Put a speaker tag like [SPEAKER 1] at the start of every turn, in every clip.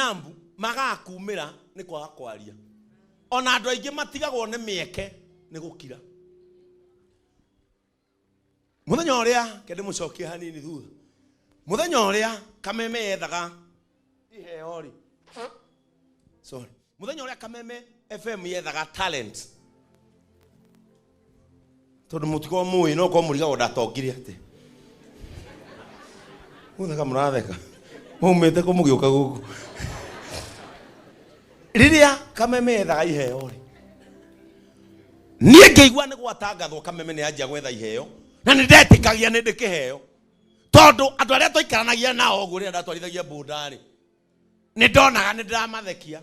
[SPEAKER 1] Nyambu magakumĩra nĩ kwaga kwaria. Ona andũ aingĩ matigagwo nĩ mĩeke nĩ gũkira. Mũthenya ũrĩa kende mũcokie hanini thutha, mũthenya ũrĩa Kameme yethaga iheo rĩ, sorry, mũthenya ũrĩa Kameme FM yethaga talent, tondũ mũtikorwo mũĩ no korwo mũrigagwo ndatongire atĩ mũtheka mũratheka maumĩte kũ mũgĩũka gũkũ. Rĩrĩa Kameme yethaga iheo rĩ, niĩ ngĩigua nĩ gwatangathwo Kameme nĩ yanjia gwetha iheo, na nĩ ndetĩkagia nĩ ndĩ kĩheo, tondũ andũ arĩa twaikaranagia nao ũguo rĩrĩa ndatwarithagia bũnda rĩ, nĩ ndonaga nĩ ndĩramathekia.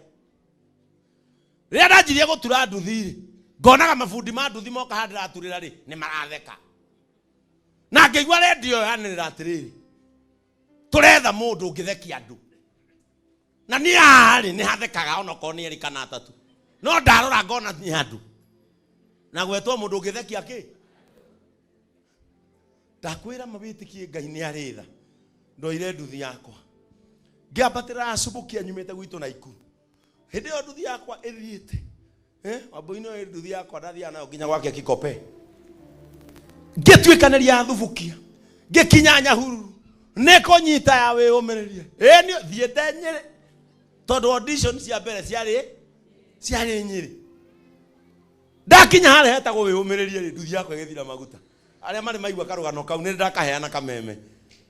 [SPEAKER 1] Rĩrĩa ndanjirie gũtura nduthi rĩ, ngonaga mabundi ma nduthi moka haha ndĩraturĩra rĩ, nĩ maratheka. Na ngĩigua rendio ĩyo yanĩrĩra atĩrĩrĩ, tũretha mũndũ ũngĩthekia andũ. Na niĩ haha rĩ, nĩ hathekaga onokorwo nĩ erĩ kana atatũ, no ndarora ngona nĩ andũ na gwetwo mũndũ ũngĩthekia kĩ. Ndakwĩra mawĩtĩkie Ngai nĩ arĩ tha. Ndoire nduthi yakwa ngĩambatĩra acubũkia nyumĩte gwitũ Naikuru. Hĩndĩ ĩyo nduthi yakwa ĩthiĩte, Wambũi-inĩ ũyũ nduthi yakwa ndathiaga nayo nginya gwake Kikope. Ngĩtuĩkanĩria thubukia ngĩkinya Nyahururu nĩ kũnyita ya wĩyũmĩrĩrie. Ĩĩ niĩ thiĩte Nyĩrĩ tondũ audition cia mbere ciarĩ Nyĩrĩ. Ndakinya harĩa hetagwo wĩyũmĩrĩrie rĩ, nduthi yakwa ĩgĩthira maguta. Arĩa marĩ maigua karũgano kau nĩ ndakaheana Kameme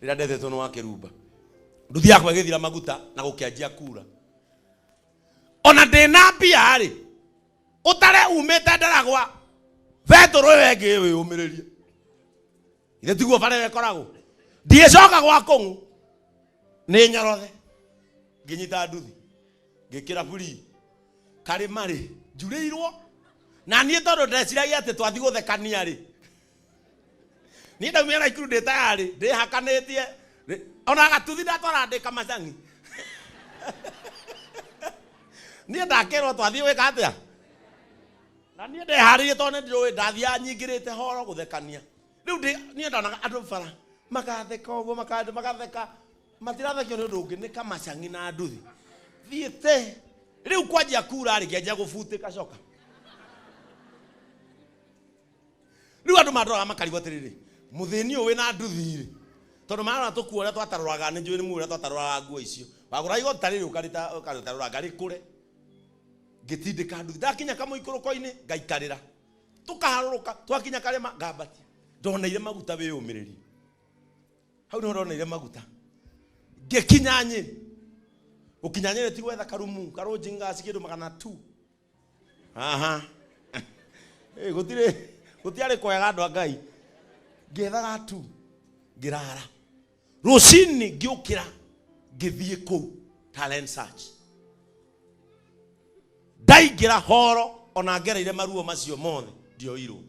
[SPEAKER 1] rĩrĩa ndethetwo nĩ wa Kĩrumba. Nduthi yakwa ĩgĩthira maguta na gũkĩanjia kura. Ona ndĩna mbia rĩ, ũtare umĩte Ndaragwa betũrũ ĩyo ĩngĩ wĩyũmĩrĩrie. Ithe tiguo bara ĩyo ĩkoragwo. Ndiĩcoka gwa kũng'ũ nĩ nyorothe. Ngĩnyita nduthi ngĩkĩra buri karĩma rĩ, njurĩirwo na niĩ tondũ ndeciragia atĩ twathiĩ gũthekania rĩ, niĩ ndaumire Naikuru ndĩ tayarĩ ndĩhakanĩtie ona gatuthi ndatwara ndĩ kamacang'i. Niĩ ndakĩrwo twathiĩ gwĩka atĩa, na niĩ ndeharĩirie tondũ nĩ ndĩũĩ ndathiaga nyingĩrĩte horo gũthekania. Rĩu niĩ ndonaga andũ bara magatheka ũguo, magatheka, matirathekio nĩ ũndũ ũngĩ, nĩ kamacang'i na nduthi. Thiĩte rĩu kwanjia kura rĩ, ngĩanjia gũbutĩka coka. Rĩu andũ mandoraga makarigwo atĩrĩrĩ, mũthĩni ũyũ wĩna nduthi rĩ, tondũ marona tũkuo ũrĩa twatarũraga, nĩ njũĩ nĩ mũĩ ũrĩa twatarũraga nguo icio. Wagũra igoti ta rĩrĩ ũkarĩtarũranga rĩkũre. Ngĩtindĩka nduthi, ndakinya kamũikũrũko-inĩ ngaikarĩra, tũkaharũrũka, twakinya karĩma ngambatia. Ndoneire maguta wĩyũmĩrĩrie. Hau nĩho ndoneire maguta. Ngĩkinya Nyĩrĩ. Gũkinya Nyĩrĩ ti gwetha karumu, karũnji ngaci kĩndũ magana tu. Aha. Gũtirĩ, gũtiarĩ kwega andũ a Ngai. Ngĩethaga tu, ngĩrara. Rũcinĩ ngĩũkĩra, ngĩthiĩ kũu talent search. Ndaingĩra horo ona ngereire maruo macio mothe ndioirwo.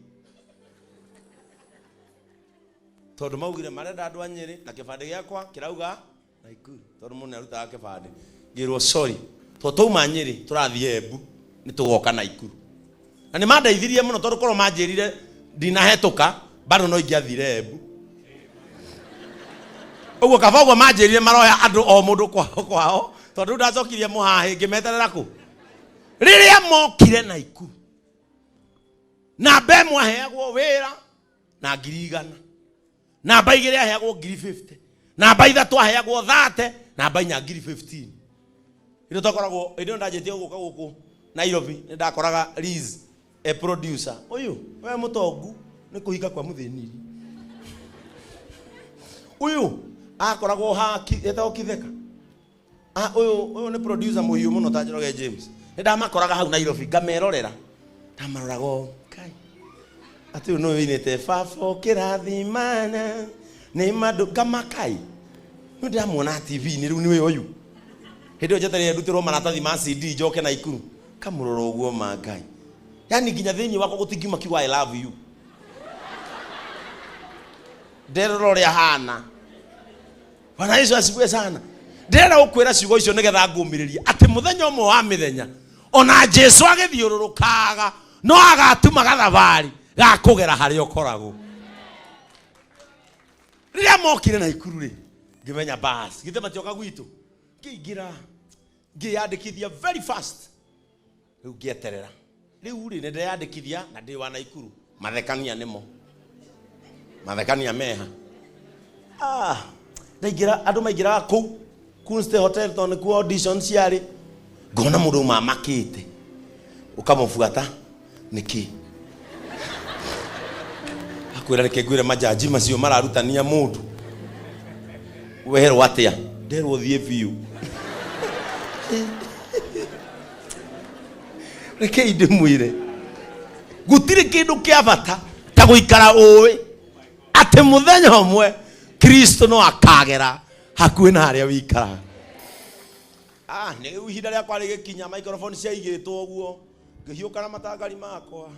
[SPEAKER 1] Tondũ maugire marenda andũ a Nyĩrĩ na kĩbandĩ gĩakwa kĩrauga Naikuru. Tondũ mũndũ nĩarutaga kĩbandĩ. Ngĩrwo sorry, tondũ twauma Nyĩrĩ tũrathiĩ Embu nĩ tũgoka Naikuru. Na nĩ mandeithirie mũno tondũ korwo manjĩrire ndinahetũka bado no ingĩathire Embu. Ũguo kaba ũguo manjĩrire maroya andũ o mũndũ kwao kwao, tondũ rĩu ndacokirie mũhahĩ ngĩmeterera kũ. Rĩrĩa mokire Naikuru, namba ĩmwe aheagwo wĩra na ngiri igana, namba igĩrĩ aheagwo ngiri 50, namba ithatũ aheagwo 30, namba inya ngiri 15. Hĩndĩ twakoragwo, hĩndĩ ĩyo ndanjĩtie gũka gũkũ Nairobi, nĩ ndakoraga Liz e producer. Ũyũ, we mũtongu nĩ kũhinga kwa mũthĩni. Ũyũ akoragwo ha etagwo Kitheka. Ũyũ, ũyũ nĩ producer mũhiũ mũno ta Njoroge James. Nĩ ndamakoraga hau Nairobi ngamerorera. Ndamaroraga ũũ, Kai. Atĩ ũyũ nĩwe ũinĩte baba ũkĩrathimana nĩ mandũ ngamakai. Nĩ ndĩramuona TV-inĩ rĩu nĩwe ũyũ. Hĩndĩ ĩyo njetereire ndutĩrwo maratathi ma CD njoke Naikuru. Kamũrora ũguo ma Ngai. Yaani nginya thĩinĩ wakwa gũtingiuma kiugo I love you. Nderora ũrĩa ahana. Bwana Yesu asifiwe sana. Ndĩrenda gũkwĩra ciugo icio nĩgetha ngũmĩrĩrie atĩ mũthenya ũmwe wa mĩthenya ona Jesu agĩthiũrũrũkaga no agatuma gathabarĩ ga kũgera harĩa ũkoragwo. Rĩrĩa mokire Naikuru rĩ, ngĩmenya bas, githĩ matioka gwitũ, ngĩingĩra. Ngĩyandĩkithia very fast. Rĩu ngĩeterera. Rĩu rĩ, nĩndeyandĩkithia na ndĩ wa Naikuru. Mathekania nĩmo. Mathekania meha. Ah, ndaingĩra, andũ maingĩraga kũu Kunste Hotel tondũ nĩkuo audition ciarĩ. Ngona mũndũ uma amakĩte. Ũkamũbuata nĩkĩ? Akwĩra reke ngwĩre majaji macio mararutania mũndũ. Werwo atĩa? Nderwo thiĩ biũ. Rekei ndĩmwĩre, gũtirĩ kĩndũ kĩa bata ta gũikara ũĩ atĩ mũthenya ũmwe Kristo no akagera hakuhĩ na harĩa wĩikaraga. Ah, nĩ rĩu ihinda rĩakwa rĩgĩkinya, microphone ciaigĩtwo ũguo, ngĩhiũka na matangari makwa.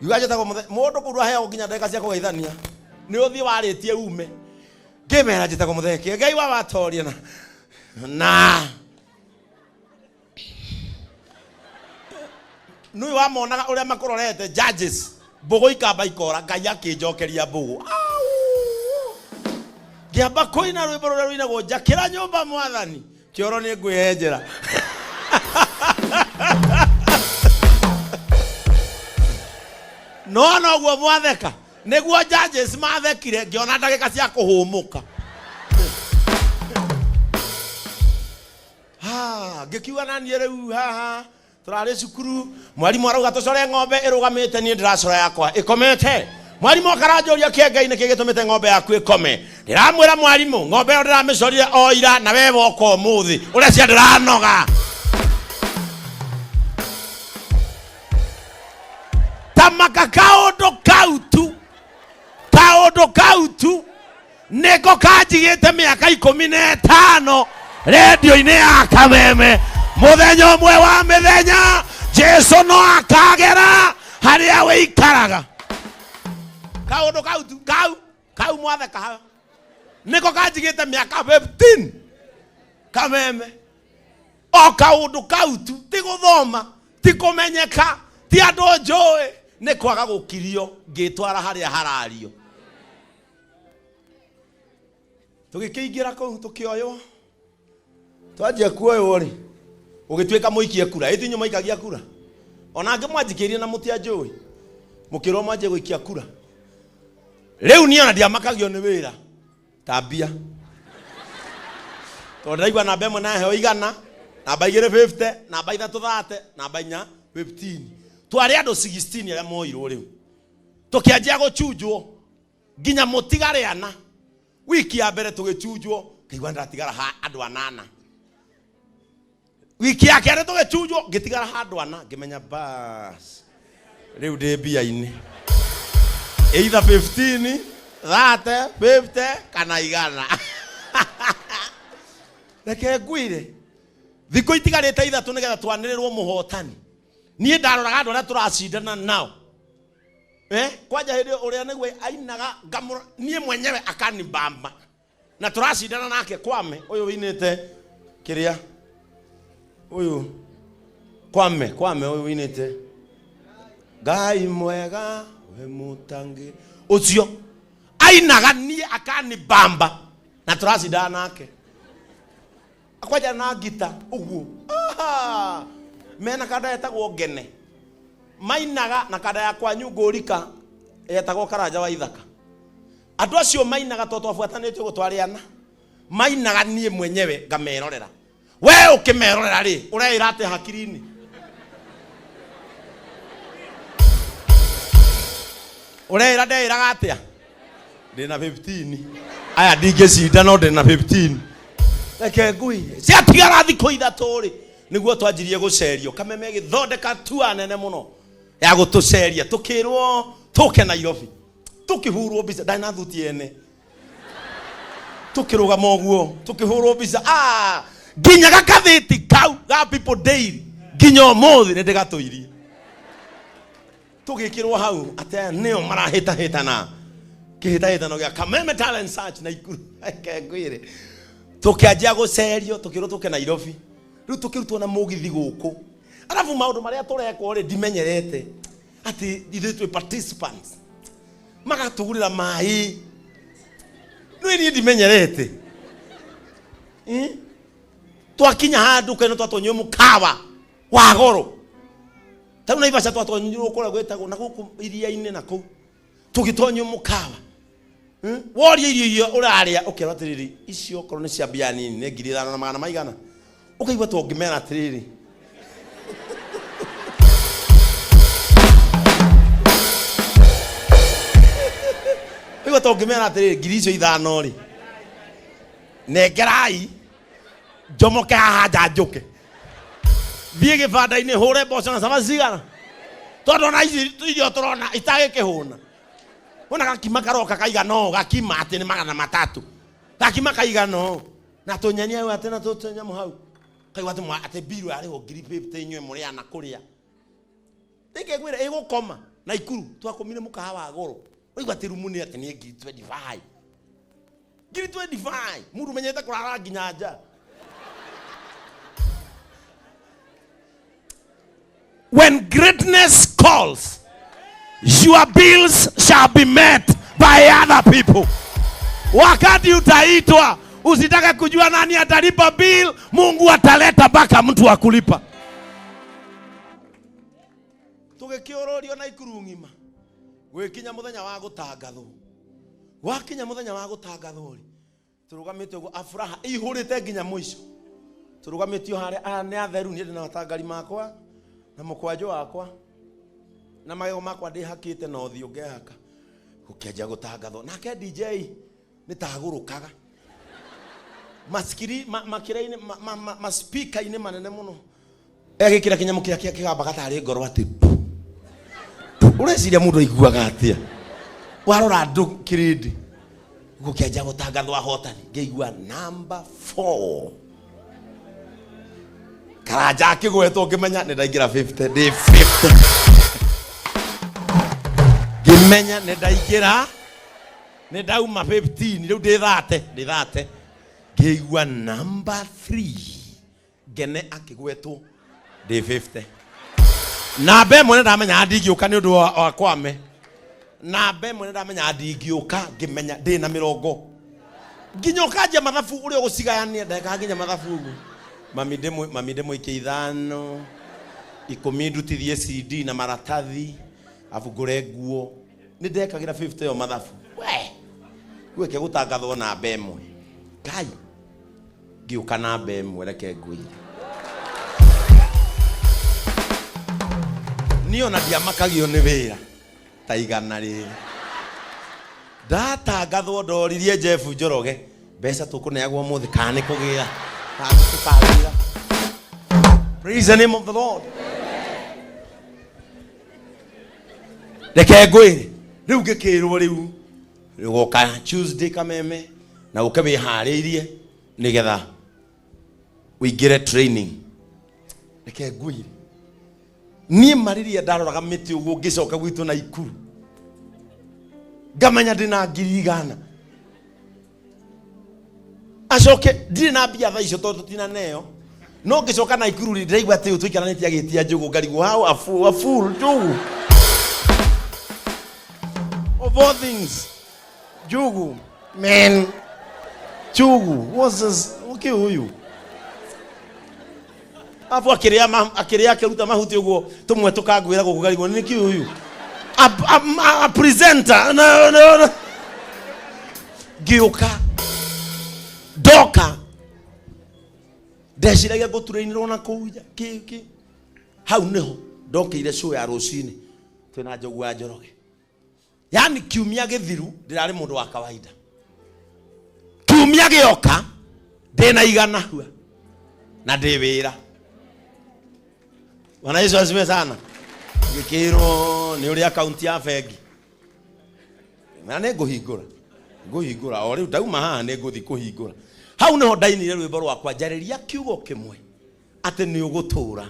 [SPEAKER 1] Ngiuga njĩtagwo mũndũ kũu aheagwo nginya ndagĩka cia kũgeithania, nĩ ũthiĩ warĩtie ume. Ngĩmera njĩtagwo Mũtheke, Ngai wa watoria na na nũĩ wamonaga ũrĩa makũrorete judges, mbũgũ ikamba ikora, Ngai akĩnjokeria mbũgũ. Ngĩamba kũina rwĩmbo rũrĩa rũinagwo njakĩra nyũmba mwathani, kĩoro nĩ ngwĩyenjera. No noguo mwatheka, nĩguo judges mathekire, ngĩona ndagĩka cia kũhũmũka. Ha, ngĩkiuga na niĩ rĩu haha tũrarĩ cukuru, mwarimũ arauga tũcore ng'ombe ĩrũgamĩte, niĩ ndĩracora yakwa ĩkomete. Mwarimũ akaranjũria kĩengei nĩkĩ gĩtũmĩte ng'ombe yaku ĩkome. Ndĩramwĩra mwarimũ, ng'ombe ĩyo ndĩramĩcorire o ira na we woka ũmũthĩ, ũrecia ndĩranoga. Tamaka kaũndũ kau tu, kaũndũ kau tu nĩko kanjigĩte mĩaka 15 rendio-inĩ ya Kameme. Mũthenya ũmwe wa mĩthenya Jesu no akagera harĩa wĩikaraga. Kaũndũ kau tu, kau kau mwatheka haha nĩko kanjigĩte mĩaka 15 Kameme. O kaũndũ kau tu, ti gũthoma, ti kũmenyeka, ti andũ njũĩ, nĩ kwaga gũkirio ngĩtwara harĩa harario. Tũgĩkĩingĩra kũu tũkĩoywo, twanjia kuoywo rĩ, ũgĩtuĩka mũikie kura. Ĩti inyuĩ maikagia kura, ona angĩ mwanjikĩirie na mũtianjũĩ, mũkĩrwo mwanjie gũikia kura. Rĩu niĩ ona ndiamakagio nĩ wĩra ta mbia, tondũ ndĩraigua namba ĩmwe naheo 100, namba igĩrĩ 50, namba ithatũ 30, namba inya 15. Twarĩ andũ 16 arĩa moirwo. Rĩu tũkĩanjia gũchunjwo nginya mũtigare ana. Wiki ya mbere tũgĩchunjwo, ngĩigua ndĩratigara ha andũ anana. Wiki ya kerĩ tũgĩchunjwo, ngĩtigara handũ ana, ngĩmenya bas rĩu ndĩ mbia-inĩ, either 15, 30, 50 kana 100. Reke ngwĩre, thikũ itigarĩte ithatũ nĩgetha twanĩrĩrwo mũhotani. Niĩ ndaroraga andũ arĩa tũracindana nao. Kwanja hĩndĩ ũrĩa nĩguo ainaga ngamũra, niĩ mwenyewe akanibamba na tũracindana nake. Kwame ũyũ wĩinĩte kĩrĩa, ũyũ Kwame, Kwame ũyũ wĩinĩte Ngai mwega we mũtangi, ũcio ainaga niĩ akanibamba na tũracindana nake kwanja na ngita ũguo. Aha! Mena kanda yetagwo Ngene mainaga na kanda ya kwanyu ngũrika yetagwo Karanja wa Ithaka. Andũ acio mainaga tondũ twabuatanĩte ũguo twarĩ ana, mainaga niĩ mwenyewe ngamerorera. We ũkĩmerorera rĩ, ũreĩra atĩa hakiri-inĩ? Ũreĩra ndeĩraga atĩa? Ndĩna 15, aya ndingĩcinda, no ndĩna 15. Reke ngwĩre, ciatigara thikũ ithatũ rĩ, nĩguo twanjirie gũcerio. Kameme ĩgĩthondeka tua nene mũno ya gũtũceria, tũkĩrwo tũke Nairobi, tũkĩhurwo mbica. Ndarĩ na thuti ene, tũkĩrũgama ũguo tũkĩhũrwo mbica. Ah, nginya gakathĩti kau ga People Daily nginya ũmũthĩ nĩ ndĩgatũirie. Tũgĩkĩrwo hau atĩ aya nĩo marahĩtahĩtana kĩhĩtahĩtano gĩa Kameme Talent Search Naikuru. Reke ngwĩre, tũkĩanjia gũcerio, tũkĩrwo tũke Nairobi. Rĩu tũkĩrutwo na mũgithi gũkũ, arabu maũndũ marĩa tũrekwo rĩ, ndimenyerete atĩ ithuĩ twĩ participants, magatũgũrĩra maĩ. Nĩ niĩ ndimenyerete. Twakinya handũ keno twatonyio mũkawa wa goro. Ta rĩu Naivasha twatonyirwo kũrĩa gwĩtagwo na gũkũ iria-inĩ na kũu. Tũgĩtonyio mũkawa. Woria irio iria ũrarĩa ũkerwo atĩrĩrĩ, icio okorwo nĩ cia mbia nini nĩ 5,000 na magana maigana. Ũkaigua ta ũngĩmera atĩrĩrĩ, ũkaigua ta ũngĩmera atĩrĩrĩ, 5,000 rĩ, nengerai njomoke haha nja njũke thiĩ gĩbanda-inĩ hũre mboco na cabaci cigana, tondũ ona ici irio tũrona itagĩkĩhũna. Wona gakima karoka kaigana ũũ, gakima atĩ nĩ 300, gakima kaigana ũũ na tũnyeni hau atĩ na tũnyamũ hau, kaigua atĩ atĩ mbiru yarĩhwo 50,000 inyuĩ mũrĩ ana kũrĩa. Rĩngĩ ngwĩre ĩgũkoma Naikuru twakomire mũkawa wa goro, waigua atĩ rumu nĩ atĩ nĩ 25,000. 25,000 mũndũ ũmenyete kũrara nginya nja. When greatness calls, your bills shall be met by other people. Wakati utaitwa, usitake kujua nani atalipa bill, Mungu ataleta mpaka mtu wa kulipa. Tũgĩkĩũrũrio Naikuru ng'ima, gwĩkinya mũthenya wa gũtangathwo. Wakinya mũthenya wa gũtangathwo rĩ, tũrũgamĩte ũguo afuraha ĩihũrĩte nginya mũico. Tũrũgamĩtio harĩa, aya nĩ atheru, niĩ ndĩ na matangari makwa na mũkwanjũ wakwa na magego makwa ndĩhakĩte na ũthiũ ngehaka. Gũkĩanjia gũtangathwo. Nake DJ nĩ tagũrũkaga. Maskiri, makĩra-inĩ, ma-speaker-inĩ manene mũno. Egĩkĩra kĩnyamũ kĩrĩa kĩgambaga tarĩ ngoro atĩ pu. Ũreciria mũndũ aiguaga atĩa? Warora andũ kĩrĩndĩ. Gũkĩanjia gũtangathwo ahotani. Ngĩigua number 4. Karanja akĩgwetwo ngĩmenya nĩ ndaingĩra 50, ndĩ 50. Ngĩmenya nĩ ndaingĩra, nĩ ndauma 15, rĩu ndĩ 30, ndĩ 30. Ngĩigua number 3. Ngene akĩgwetwo ndĩ 50. Namba ĩmwe nĩ ndamenyaga ndingĩũka nĩ ũndũ wa Kwame. Namba ĩmwe nĩ ndamenyaga ndingĩũka, ngĩmenya ndĩ na mĩrongo. Nginya ũkanjia mathabu ũrĩa ũgũcigayania, ndekaga nginya mathabu ũguo. Mami ndĩmũikie 5, 10 ndutithie CD na maratathi, arabu ngũre nguo. Nĩ ndekagĩra 50 ĩyo mathabu. We! Gwĩke gũtangathwo namba ĩmwe. Ngai! Ngĩũka namba ĩmwe, reke ngwĩre. Niĩ ona ndiamakagio nĩ wĩra ta igana rĩrĩ. Ndatangathwo ndoririe Jeff Njoroge, mbeca tũkũneagwo ũmũthĩ kana nĩ kũgĩra, kana nĩ tũkagĩra. Praise the name of the Lord. Reke ngwĩre, rĩu ngĩkĩrwo rĩu ũgoka Tuesday Kameme na ũke wĩharĩirie nĩgetha ũingĩre training. Reke ngwĩre, niĩ marĩria ndaroraga mĩtĩ ũguo ngĩcoka gwitũ Naikuru ngamenya ndĩna 100,000. Acoke ndirĩ na mbia thaa icio tondũ tũtinaneo, no ngĩcoka Naikuru rĩ, ndĩraigua atĩ ũyũ tũikaranĩtie agĩtia njũgũ, ngarigwo how a fool, a fool njũgũ. Of all things, njugu, man, njugu, what's this? Okay, huyu. Afu akĩrĩa akĩrĩa akĩruta mahuti ũguo tũmwe tũkangwĩra gũkũ ngarigwo nĩ kĩ ũyũ. A presenter. No, no, no. Ngĩũka. Ndoka. Ndeciragia ngũturainĩrwo na kũu nja, kĩ, kĩ. Hau nĩho ndokĩire show ya rũcinĩ twĩna Njogu wa Njoroge. Yaani kiumia gĩthiru ndĩrarĩ mũndũ wa kawaida. Kiumia gĩoka ndĩna 100 hua na ndĩ wĩra. Bwana Yesu asifiwe sana. Ngĩkĩrwo nĩ ũrĩ akaunti ya bengi. Na nĩ ngũhingũra. Ngũhingũra o rĩu ndauma haha nĩ ngũthiĩ kũhingũra. Hau nĩho ndainire rwĩmbo rwakwa njarĩria kiugo kĩmwe atĩ nĩ ũgũtũũra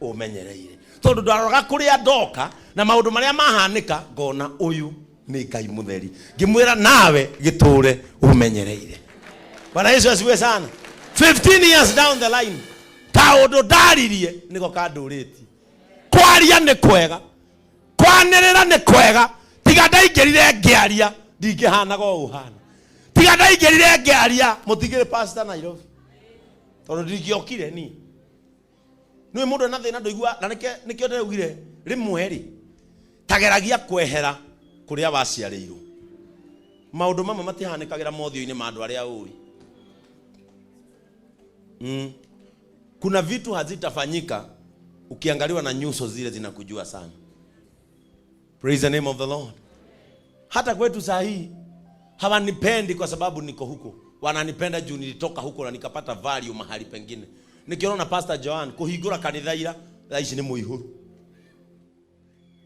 [SPEAKER 1] ũmenyereire. Tondũ ndaroraga kũrĩa ndoka na maũndũ marĩa mahanĩka ngona ũyũ nĩ Ngai mũtheri. Ngĩmwĩra nawe gĩtũũre ũmenyereire. Bwana Yesu asifiwe sana. 15 years down the line, kaũndũ ndaririe nĩko kandũrĩtie. Kwaria nĩ kwega, kwanĩrĩra nĩ kwega, tiga ndaingĩrire ngĩaria ndingĩhanaga ũũ hana. Tiga ndaingĩrire ngĩaria mũtingĩrĩ pastor Nairobi. Tondũ ndingĩokire niĩ. Nĩ mũndũ ena thĩna ndũigua na nĩkĩo ndĩraugire rĩmwe rĩ tageragia kwehera kũrĩa waciarĩirwo. Maũndũ mamwe matihanĩkagĩra mothiũ-inĩ ma andũ arĩa ũĩ. Kuna vitu hazitafanyika ukiangaliwa na nyuso zile zinakujua sana. Praise the name of the Lord. Hata kwetu saa hii hawanipendi kwa sababu niko huko, wananipenda juu nilitoka huko na nikapata value mahali pengine. Nikiona na Pastor Joan kuhingura kanitha ira thaa ici nĩ mũihũru,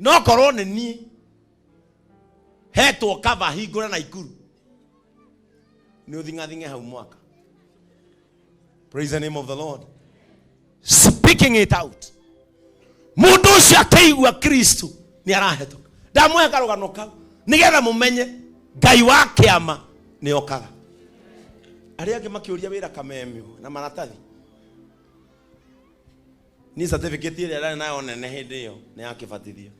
[SPEAKER 1] no korwo nĩ niĩ hetwo cover hingũre Naikuru nĩ ũthing'athing'e hau mwaka. Praise the name of the Lord. Speaking it out. Mũndũ ũcio akĩigua Kristo nĩ arahĩtũka. Ndamũhe karũgano kau nĩgetha mũmenye Ngai wa kĩama nĩ okaga. Arĩa angĩ makĩũria wĩra kamemio na maratathi. Niĩ certificate ĩrĩa ndarĩ nayo nene hĩndĩ ĩyo nĩ ya kĩbatithio.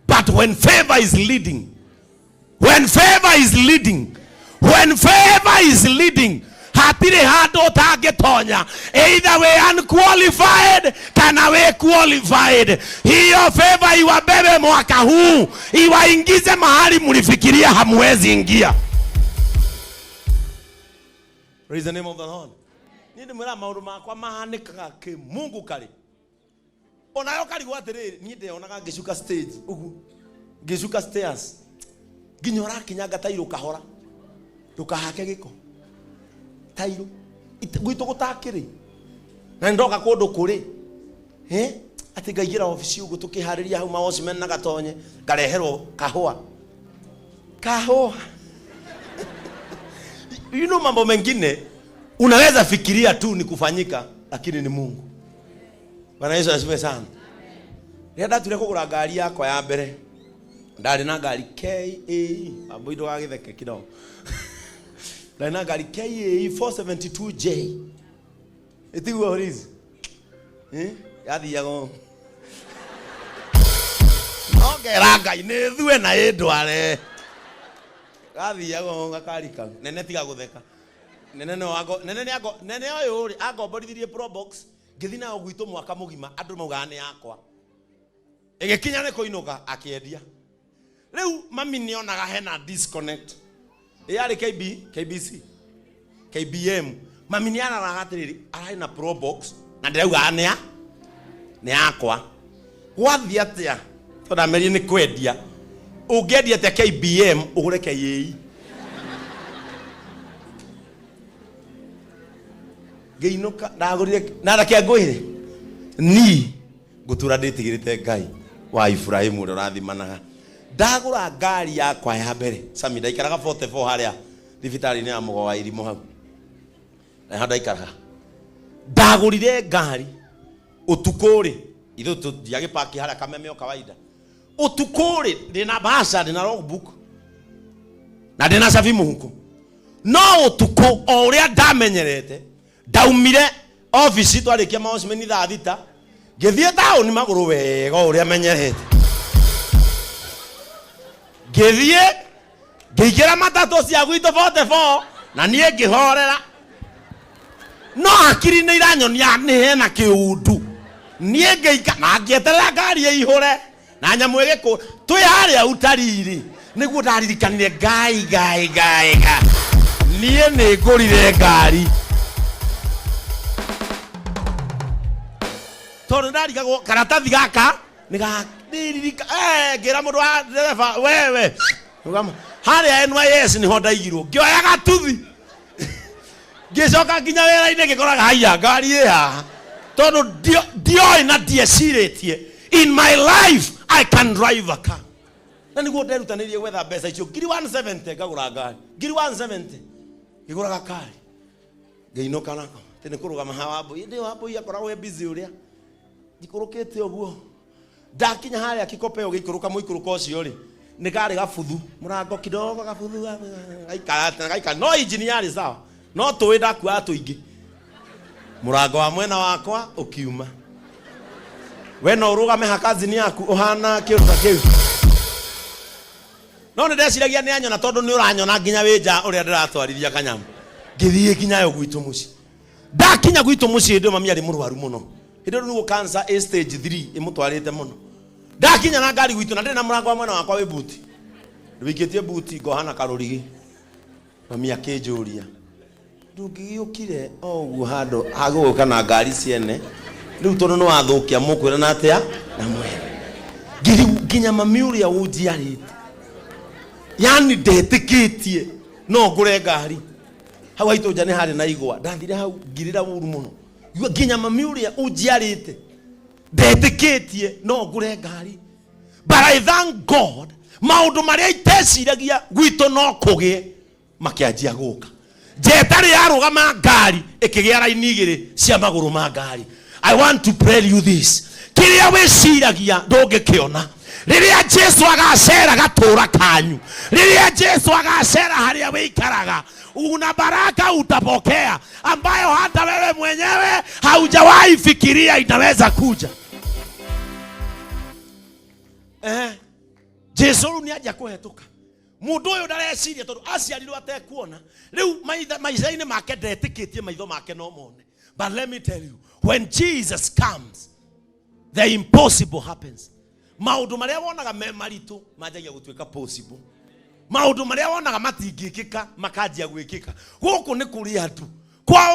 [SPEAKER 1] But when favor is leading, when favor is leading, when favor is leading, hatirĩ handũ ũtangĩtonya, either we unqualified kana we qualified. Hiyo favor iwabebe mwaka huu, iwaingize mahali mlifikiria hamwezi ingia. Praise the name of the Lord. Niĩ ndĩmwĩra maũndũ makwa mahanĩkaga kĩmungu karĩ onayo karigwo atĩrĩrĩ, niĩ ndeonaga ngĩcuka stage ũguo, ngĩcuka stairs nginya ũrakinyanga tairũ kahora ndũkahake gĩko tairũ gwitũ gũtakĩrĩ na nĩndoka kũndũ kũrĩ atĩ ngaingĩra obici ũguo tũkĩharĩria hau mawatchman na gatonye ngareherwo kahũa kahũa. You know, mambo mengine unaweza fikiria tu ni kufanyika, lakini ni Mungu. Bwana Yesu asifiwe sana. Rĩrĩa ndature kũgũra ngari yakwa ya mbere, ndarĩ na ngari KAE, ambui ndũgagĩtheke kidogo. Ndarĩ na ngari KAE 472J. Ĩtiguo Liz? Eh? Yathiaga ũũ. No ngera Ngai nĩ thue na ĩndware. Gathiaga ũũ gakari kau. Nene tiga gũtheka. Nene no ango, nene nĩ ango, nene ũyũ rĩ angomborithirie Probox ngĩthiĩ nayo gwitũ mwaka mũgima andũ maugaga nĩ yakwa. Ĩgĩkinya nĩ kũinũka akĩendia. Rĩu mami nĩonaga hena disconnect. Yarĩ KB, KBC, KBM. Mami nĩ araraga atĩrĩrĩ, ararĩ na Probox na ndĩraugaga nĩ ya nĩ yakwa. Gwathiĩ atĩa? Tondũ ndamerire nĩ kwendia. Ũngĩendia atĩa KBM ũgũre KAE? Ngĩinũka ndagũrire na reke ngwĩre ni ngũtũra ndĩtigĩrĩte Ngai wa Ibrahimu ũrĩa ũrathimanaga. Ndagũra ngari yakwa ya mbere Sami, ndaikaraga 44 harĩa thibitarĩ-inĩ ya Mũgo wa Irimũ hau na ndaikaraga. Ndagũrire ngari ũtukũ rĩ, ithuĩ tũthiagĩpaki harĩa Kameme o kawaida. Ũtukũ rĩ, ndĩna bahasha, ndĩna logbook na ndĩna cabi mũhuko, no ũtukũ o ũrĩa ndamenyerete ndaumire obici twarĩkia maocimeni thaa 6 ngĩthiĩ taũni magũrũ wega o ũrĩa menyerete, ngĩthiĩ ngĩingĩra matatũ cia gwitũ 44 na niĩ ngĩhorera, no hakiri nĩ iranyonia nĩ hena kĩundu. Niĩ ngĩika na ngĩeterera ngari ĩihũre na nyamũ ĩgĩkũ twĩ harĩa utariri nĩguo ndaririkanire ngai ngai ngai ngai niĩ nĩ ngũrire ngari tondũ ndarigagwo karatathi gaka nĩga ngĩra mũndũ wa ndereba wewe rũgama harĩa NYS nĩho ndaigirwo ngĩoya gatuthi ngĩcoka nginya wĩra-inĩ ngĩkoraga haiya ngari ĩ haha tondũ ndioĩ na ndiecirĩtie in my life I can drive a car. Na nĩguo nderutanĩirie gwetha mbeca icio ngiri 170 ngagũra ngari ngiri 170 ngĩgũra gakari ngĩinũka nako atĩ nĩ kũrũgama haha Wambũi ĩndĩ Wambũi akoragwo e busy ũrĩa njikũrũkĩte ũguo ndakinya harĩa kikopeo gĩikũrũka mũikũrũko ũcio rĩ nĩ karĩ gabuthu mũrango kidogo gabuthu gaikara gaikara no injini yarĩ sawa no tũĩ ndakuaga tũingĩ mũrango wa mwena wakwa ũkiuma we no ũrũgame ha kazini yaku ũhana kĩũndũ ta kĩu no nĩ ndeciragia nĩ anyona tondũ nĩ ũranyona nginya wĩ nja ũrĩa ndĩratwarithia kanyamũ. Ngĩthiĩ nginyayo gwitũ mũciĩ. Ndakinya gwitũ mũciĩ, hĩndĩ ĩyo mami arĩ mũrwaru mũno, hĩndĩ ĩyo nĩguo cancer ĩ stage 3 ĩmũtwarĩte mũno. Ndakinya na ngari gwitũ na ndĩrĩ na mũrango wa mwena wakwa wĩ buti, ndwikĩtie buti, ngoha na karũrigi. Mami akĩnjũria, "Ndũngĩgĩũkire o ũguo handũ hagũgũka na ngari ciene rĩu, tondũ nĩ wathũkia mũkwĩrana atĩa na mwene?" Ngiri nginya mami ũrĩa ũnjiarĩte, yani ndetĩkĩtie no ngũre ngari. Hau haitũ nja nĩ harĩ na igwa, ndathire hau ngirĩra ũru mũno. Nginya mami ũrĩa ũnjiarĩte ndetĩkĩtie no ngũre ngari. But I thank God, maũndũ marĩa iteciragia gwitũ no kũgĩe makĩanjia gũka. Njetarĩ yarũgama, ngari ĩkĩgĩa raini igĩrĩ cia magũrũ ma ngari. I want to tell you this: kĩrĩa wĩciragia ndũngĩkĩona rĩrĩa Jesu agacera gatũra kanyu, rĩrĩa Jesu agacera harĩa wĩikaraga. Una baraka utapokea ambayo hata wewe mwenyewe haujawahi fikiria inaweza kuja. Jesu rĩu nĩ anjia kũhetũka. Mũndũ ũyũ ndareciria, tondũ aciarirwo atekuona. Rĩu maica-inĩ make ndetĩkĩtie maitho make no mone. But let me tell you, when Jesus comes, the impossible happens. Maũndũ marĩa wonaga me maritũ manjagia gũtuĩka possible. Maũndũ marĩa wonaga matingĩkĩka makanjia gwĩkĩka. Gũkũ nĩ kũrĩ andũ kwao.